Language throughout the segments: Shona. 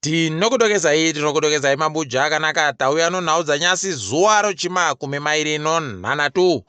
Tinokudokezai, tinokudokezai mabuja akanaka tauya nonhau dzanyasi zuva rochimakumi mairi nonhanhatu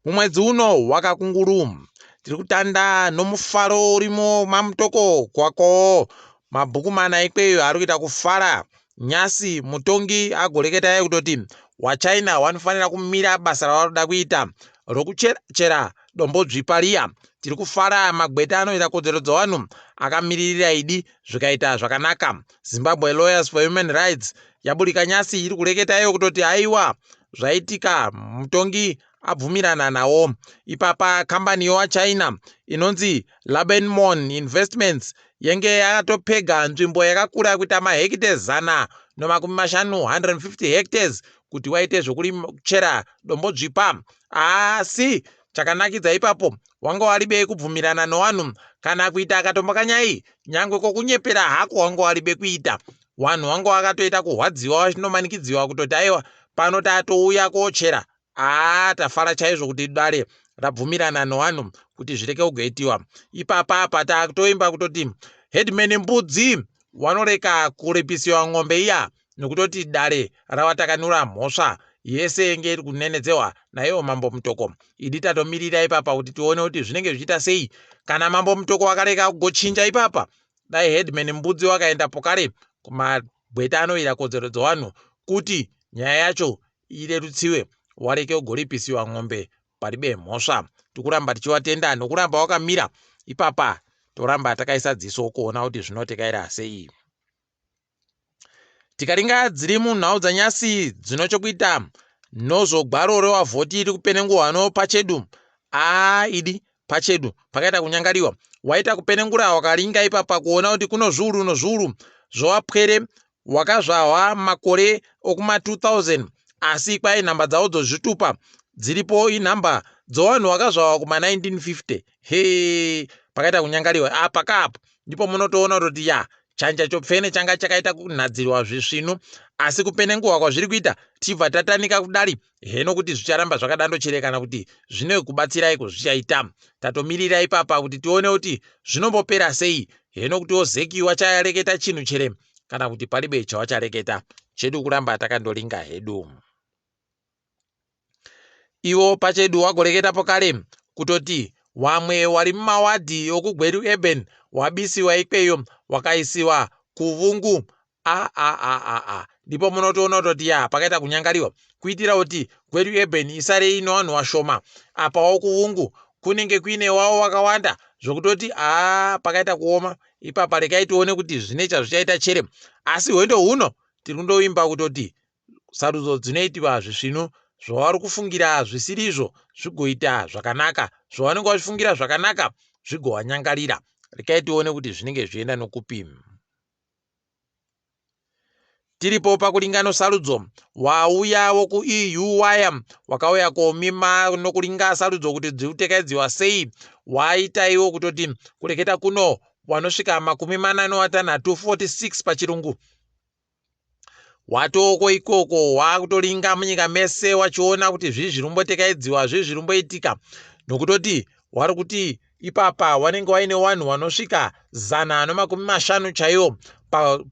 mumwedzi uno wakakunguru. Tiri kutanda nomufaro urimo mamutoko kwako mabhuku mana ikweyo ari kuita kufara nyasi mutongi agoreketa kutoti wachina wanofanira kumira basa ravanoda kuita rokuchera chera dombo dzvipa riya. Tiri kufara magweta anoita kodzero dzevanhu akamiririra idi zvikaita zvakanaka. Zimbabwe Lawyers for Human Rights yaburika nyasi iri kureketa iyo kutoti haiwa zvaitika mutongi abvumirana nawo. Ipapa kambani yowaChina inonzi Labenmon Investments yenge yakatopega nzvimbo yakakura kuita mahekite 150, 150 hectares, kuti waite zvokuchera dombo dzvipa. Asi chakanakidza ipapo wanga waribe kubvumirana nowanhu kana kuita akatombo kanyai nyangwe kokunyepera hako wanga waribe kuita. Wanhu wanga wakatoita kurwadziwa wachinomanikidziwa kutoti aiwa pano tatouya kochera. Aa tafara chaizvo kuti dare rabvumirana nowanhu kuti zvireke kugoitiwa. Ipapa apa takutoimba kutoti headman Mbudzi wanoreka kuripisiwa ng'ombe iya nokutoti dare rawatakanura mhosva yese yenge iri kunenedzewa naiwo Mambo Mutoko. Idi tatomirira ipapa kuti tione kuti zvinenge zvichiita sei. Kana Mambo Mutoko wakareka kugochinja ipapa, dai headman Mbudzi wakaenda pokare kumagweta anoira kodzero dzevanhu kuti nyaya yacho irerutsiwe, wareke kugoripisiwa ng'ombe paribe mhosva. Tikuramba tichiwatenda nokuramba wakamira ipapa, toramba takaisa dziso kuona kuti zvinotekaira sei. Tikaringa dziri munhau dzanyasi dzino chokuita nozvogwaro rewavhoti iri kupenengurwa no pachedu. Aa idi pachedu pakaita kunyangariwa waita kupenengura wakaringa ipapa kuona kuti kuno zviuru nozviuru zvowapwere wakazvahwa makore okuma 2000, asi kwai nhamba dzavo dzozvitupa dziripo inhamba dzowanhu wakazvahwa kuma 1950. He pakaita kunyangariwa apa kaapo ndipo munotoona kutoti ya chanja chopfene changa chakaita kunhadzirwa zvisvinu, asi kupenengurwa kwazviri kuita tichibva tatanika kudari heno kuti zvicharamba zvakadando chere kana kuti zvine kubatsirai kuzvichaita. Tatomirira ipapa kuti tione kuti zvinombopera sei, heno kuti ozeki wachareketa chinhu chere kana kuti paribe chawachareketa. Chedu kuramba takandoringa hedu. Iwo pachedu wagoreketapo kare kutoti wamwe wari mumawadhi okuGweru Urban wabisiwa ikweyo wakaisiwa kuvungu. A a a a a ndipo munotoona kutoti ya pakaita kunyangariwa kuitira kuti Gweru Urban isare ino vanhu vashoma, apawo kuvungu kunenge kuine wavo wakawanda zvokutoti a pakaita kuoma ipapa. Rekai tione kuti zvine chazvichaita chere, asi hwendo huno tiri kundoimba kutoti sarudzo dzinoitiwa zvisvinu, zvavari kufungira zvisiri izvo zvigoita zvakanaka, zvavanenge vachifungira zvakanaka zvigovanyangarira. Rekai tione kuti zvinenge zvienda nokupi. Tiripo pakuringano sarudzo, wauya wokuEU waya wakauya komima nokuringa sarudzo kuti dzikutekaidziwa sei, waita iwo kutoti kureketa kuno wanosvika 46, 46 pachirungu, watoko ikoko wakutoringa munyika mese wachiona kuti zvii zviri kumbotekaidziwa, zvii zviri kumboitika, nokutoti wari kuti ipapa wanenge waine wanhu wanosvika 150 chaiwo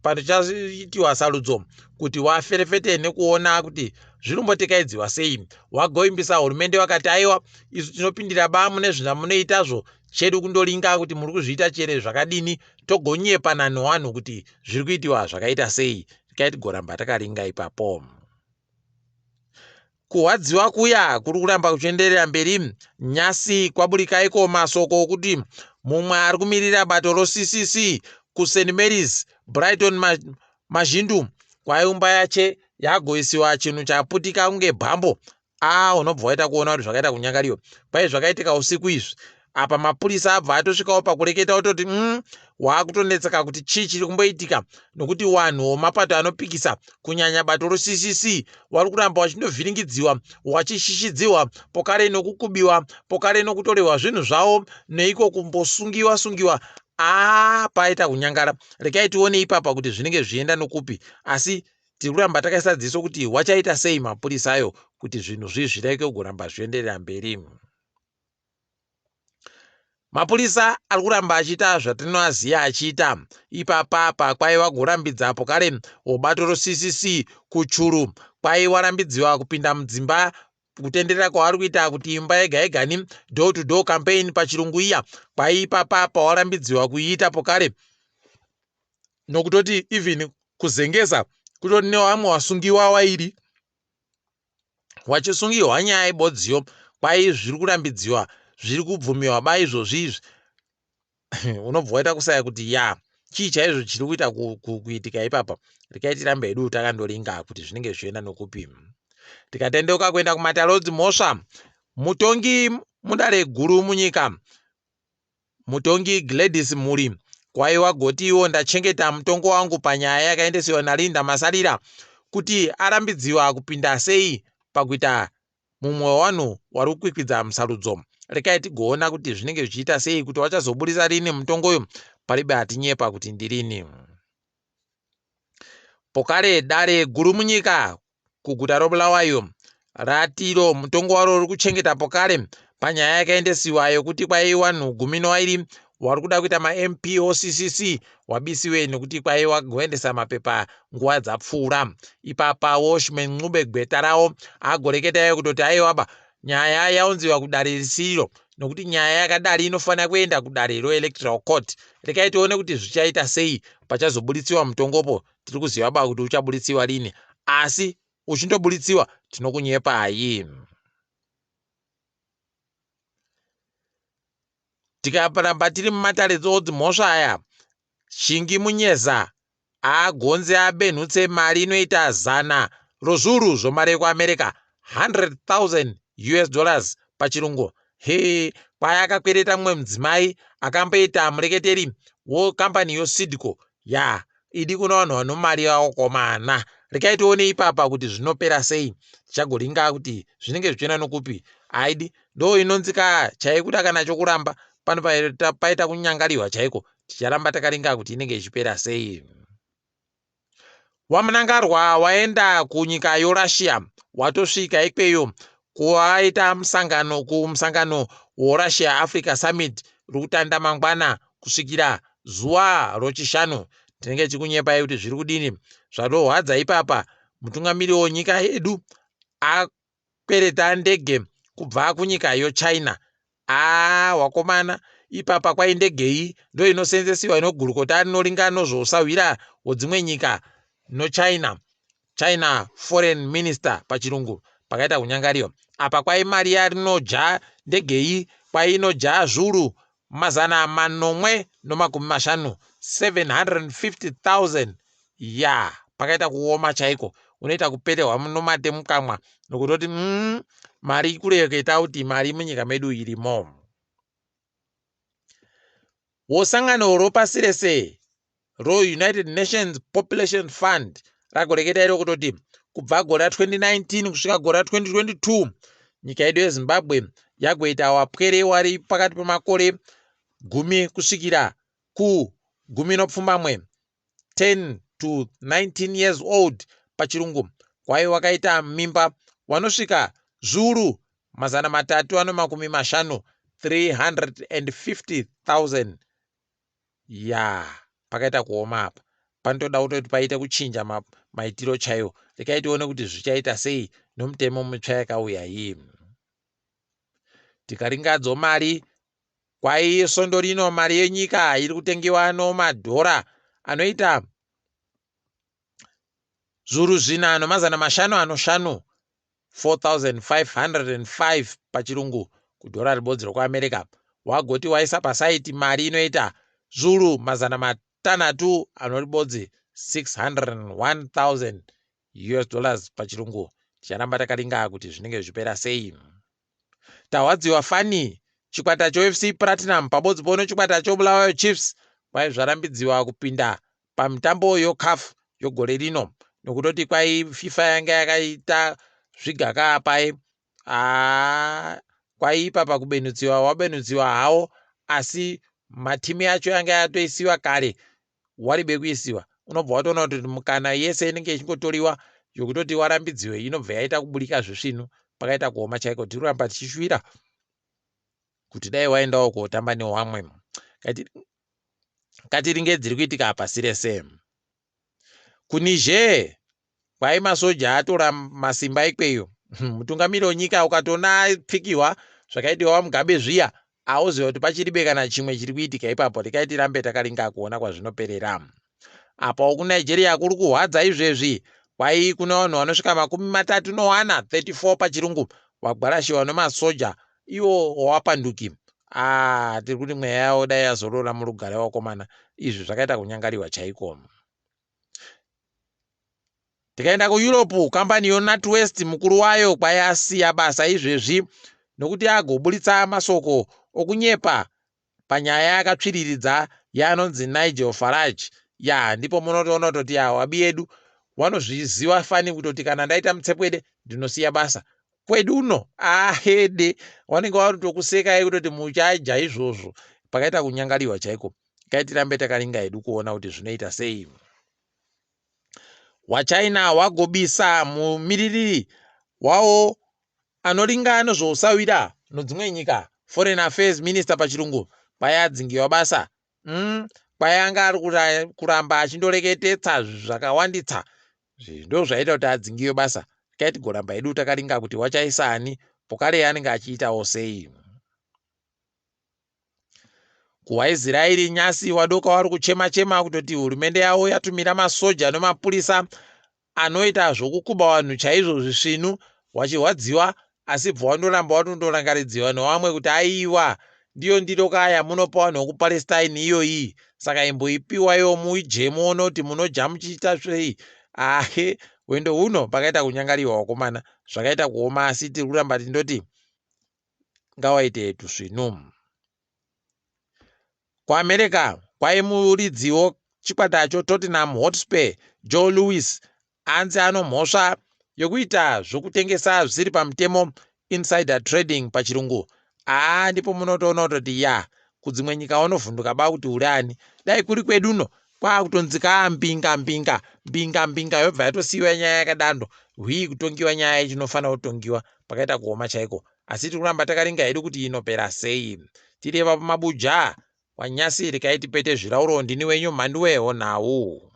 panochaitiwa sarudzo kuti waferefete nekuona kuti zviri kumbotekaidziwa sei. Wagoimbisa hurumende wakati aiwa isu tinopindira ba mune zvamunoitazvo, chedu kundoringa kuti muri kuzviita chere zvakadini, togonyepa nanowanhu kuti zviri kuitiwa zvakaita sei. Tikai tigoramba takaringa ipapo. Kurwadziwa kuya kuri kuramba kuchienderera mberi. Nyasi kwaburika iko masoko okuti mumwe ari kumirira bato roCCC kuSt Mary's Brighton Mazhindu kwaiumba yache yagoisiwa chinhu chaputika kunge bhambo. A unobva waita kuona kuti zvakaita kunyangariwa kwai zvakaitika usiku izvi. Apa mapurisa abva atosvikawo pakureketa ototi waakutonetseka kuti chii chiri kumboitika, nokuti wanhu wemapato anopikisa kunyanya bato roCCC wari kuramba wachindovhiringidziwa, wachishishidziwa pokare nokukubiwa, pokare nokutorerwa zvinhu zvavo, neiko kumbosungiwa sungiwa. A paita kunyangara. Rekai tione ipapa kuti zvinenge zvichienda nokupi, asi tiri kuramba takaisa dziso kuti wachaita sei mapurisa ayo kuti zvinhu zvizvi zvireke kugoramba zvichienderera mberi. Mapurisa ari kuramba achiita zvatinoaziva achiita ipapa apa kwaiva kurambidza apo kare wobato roCCC kuchuru kwaiwa rambidziwa kupinda mudzimba kutenderera kwavari kuita kuti imba yega yega ni door to door campaign pachirungu iya kwaiipapa apa warambidziwa kuiita pokare nokutoti even kuzengeza kutori nevamwe wasungiwa wairi wachisungirwa nyaya ibodziyo kwai zviri kurambidziwa zviri kubvumiwa ba izvozvi izvi unobva waita kusaya kuti ya chii chaizvo chiri kuita kuitika ipapa rekai tirambe hedu takandoringa kuti zvinenge zvichienda nokupi tikatendeuka kuenda kumatare odzimhosva mutongi mudare guru munyika Mutongi Gladys Mhuri kwaiwa gotiwo ndachengeta mutongo wangu panyaya yakaendesiwa naLinda Masarira kuti arambidziwa kupinda sei pakuita mumwe wevanhu wari kukwikwidza musarudzo. Rekai tigoona kuti zvinenge zvichiita sei kuti wachazoburitsa rini mutongo uyu paribe atinyepa kuti ndirini. Pokare dare guru munyika kuguta roBulawayo ratiro mutongo waro uri kuchengeta pokare panyaya yakaendesiwa yokuti kwai wanhu gumi nowairi wari kuda kuita maMP oCCC wabisiwe nekuti kwai wagoendesa mapepa nguva dzapfuura. Ipapa Welshman Ncube gweta rawo agoreketa iye kutoti aiwaba nyaya yaunziwa kudare risiriro nokuti nyaya yakadari inofanira kuenda kudare roElectoral Court. Rekai tione kuti zvichaita sei pachazobuditsiwa mutongopo tiri kuziva ba kuti uchabuditsiwa rini asi uchindobuditsiwa tinokunyepai. Tikaramba tiri mumatare odzimhosva aya, Shingi Munyeza agonzi abenhutse mari inoita zana rozviuru zvomari yekuAmerica, 100,000 US dollars pachirungu. He, kwaya akakwereta mumwe mudzimai akamboita mureketeri wekambani yoSidco. Ya, idi kuna vanhu vano mari vakomana. Rekai tione ipapa kuti zvinopera sei. Tichagoringa kuti zvinenge zvichienda nokupi. Aidi, ndo inonzi ka chaikuda kana chokuramba pano paita kunyangariwa chaiko. Ticharamba takaringa kuti inenge ichipera sei. WaMnangarwa waenda kunyika yoRussia watosvika ikweyo kuwaita musangano kumusangano woRussia Africa Summit uri kutanda mangwana kusvikira zuva rochishanu. Tinenge tichikunyepai kuti zviri kudini. Zvatorwadza ipapa mutungamiri wonyika yedu kwereta ndege kubva kunyika yoChina. Haa wakomana ipapa kwai ndege iyi ndoinosenzesiwa inogurukota rinoringa nozvousahwira hwodzimwe nyika noChina. China foreign minister pachirungu pakaita kunyangariwa. Apa kwai mari yarinoja ndege iyi kwai inoja zviuru 750, 750,000 ya pakaita kuoma chaiko unoita kuperehwa nomate mukamwa nokutoti mm, mari kureketa kuti mari munyika medu irimo wosangano ropasi rese roUnited Nations Population Fund ragoreketa iro kutoti kubva gore ra2019 kusvika gore ra2022 nyika yedu yeZimbabwe yagoita wapwere wari pakati pemakore gumi kusvikira kugumi nopfumbamwe 10 to 19 years old pachirungu kwai wakaita mimba wanosvika zviuru 350, 350,000 Yaa pakaita kuoma apa. Panotoda kutoti paite kuchinja maitiro chaiwo. Rekai tione kuti zvichaita sei nomutemo mutsva yakauya iyi. Tikaringadzo mari kwai svondo rino mari yenyika iri kutengewa nomadhora anoita 4505, 4505 pachirungu kudhora ribodzi rokuAmerica wagoti waisa pasaiti mari inoita 601, 601,000 US dollars pachirungu. Ticharamba takaringa kuti zvinenge zvichipera sei. Tahwadziwa fani chikwata choFC Platinum pabodzi pono chikwata choBulawayo Chiefs kwai zvarambidziwa kupinda pamitambo yoCAF yogore rino nokutoti kwai FIFA yanga yakaita zvigaka pai aa kwaipa pakubenutsiwa wabenutsiwa hawo asi matimu yacho yanga yatoisiwa kare waribe kuisiwa unobva watoona kuti mukana yese inenge ichingotoriwa yokutoti warambidziwe inobva yaita kuburika zvisvinu pakaita kuoma chaiko tiri kuramba tichishuwira kuti dai waendawo kotamba newamwe. Katiringe dziri kuitika pasi rese. KuNiger kwai masoja atora masimba ikweyo. Mutungamiri wenyika ukatoona apfikiwa zvakaitiwa vaMugabe zviya auziva kuti pachiribe kana chimwe chiri kuitika ipapo. Rekai tirambe takaringa kuona kwazvinoperera. Apawo kuNigeria kuri kuhwadza izvezvi kwai kune vanhu vanosvika 34, 34 pachirungu, wagwarashiwa nemasoja iwo wapanduki. Ah, tiri kuti mweya yavo dai yazorora murugare wakomana. Izvi zvakaita kunyangariwa chaiko. Tikaenda kuEurope, kambani yoNatWest mukuru wayo kwai asiya basa izvezvi nokuti agoburitsa masoko okunyepa panyaya yakatsviriridza yaanonzi Nigel Farage. Ya, ndipo munotoona kutoti ya wabi yedu wanozviziva fani kutoti kana ndaita mutsepwede ndinosiya basa. Kwedu uno ahede wanenge wakutokusekai kutoti muchaja izvozvo. Pakaita kunyangariwa chaiko. Kai tirambe takaringa hedu kuona kuti zvinoita sei. WaChina wagobisa mumiririri wawo anoringa nezvousawira nodzimwe nyika, Foreign Affairs Minister pachirungu, kwai adzingiwa basa. Kwai anga ari kuramba achindoreketetsa zvakawanditsa. Ndo zvaita kuti adzingiwe basa. Kai tigoramba hedu takaringa kuti wachaisa ani pokare anenge achiitawo sei. KuWaIsraeri nyasi wadoka wari kuchema chema kutoti hurumende yavo yatumira masoja nemapurisa anoita zvokukuba vanhu chaizvo zvisvinu wachirwadziwa asi bva wandoramba watondorangaridziwa newamwe kuti aiwa ndiyo ndiro kaya munopa vanhu vekuPalestine iyoyi saka imboipiwaiwo muije muone kuti munoja muchiita sei. Ahe hwendo huno pakaita kunyangariwa wakomana zvakaita kuoma asi tiri kuramba tindoti ngawaite tusvinu. KuAmerica kwaimuridzi chikwata choTottenham Hotspur Joe Lewis anzi anomhosva yokuita zvokutengesa zvisiri pamutemo, insider trading pachirungu. Aa, ndipo munotoona kutoti ya kudzimwe nyika wanovhunduka ba kuti uri ani. Dai kuri kweduno kwakutonzi kaa mbinga mbinga mbinga mbinga yobva yatosiyiwa nyaya yakadando hwii kutongiwa nyaya ichinofanira kutongiwa pakaita kuoma chaiko. Asi tiri kuramba takaringa hedu kuti inopera sei. Tiri pamabuja kwanyasi rekai tipete zvirauro ndini wenyu Mhanduwe honhau.